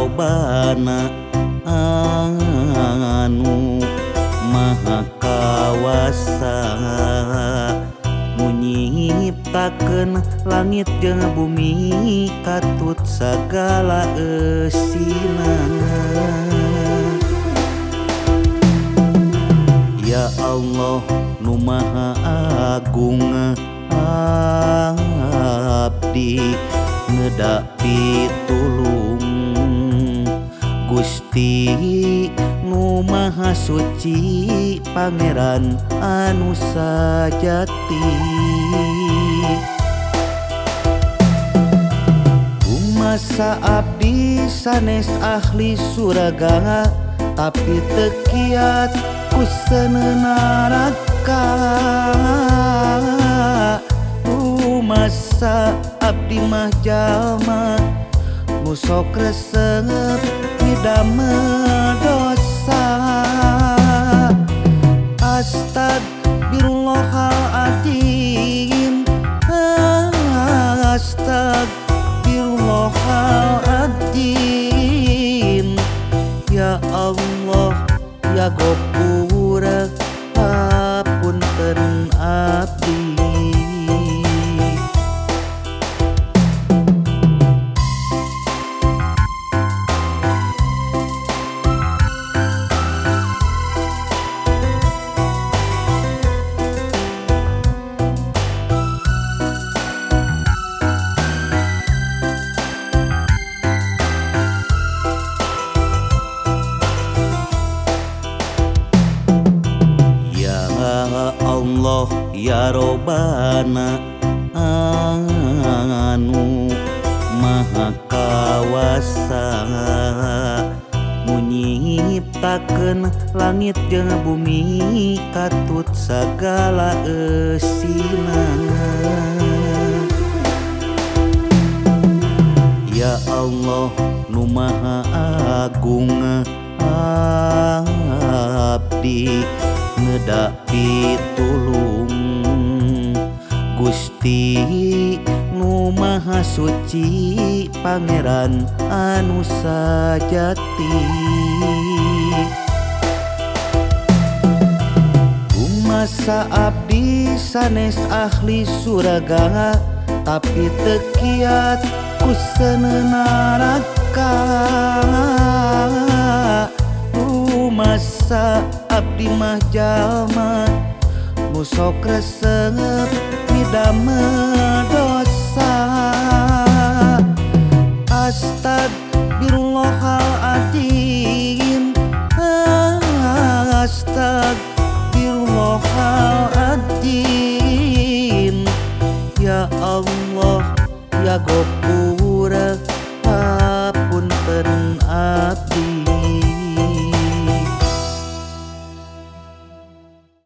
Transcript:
Robana anu Maha Kawasa nu nyiptakeun langit jeung bumi katut sagala eusina. Ya Allah nu Maha Agung abdi ngedak pitulung Gusti nu Maha Suci Pangeran anu sajati. Kumasa abdi sanes ahli surga tapi teu kiat ku seuneu neraka. Kumasa abdi mah jalma nu sok resep ngidamel dosa. Astagfirullahaladzim, astagfirullahaladzim. Ya Allah ya Ghafur hapunten abdi. Allah ya Robana anu Maha Kawasa nu nyiptakeun langit jeung bumi katut sagala eusina. Ya Allah nu Maha Agung abdi ngedak pitulung Gusti nu Maha Suci Pangeran anu sajati. Kumasa abdi sanes ahli surga tapi teu kiat ku seuneu neraka. Kumasa abdi mah jalma nu sok resep ngidamel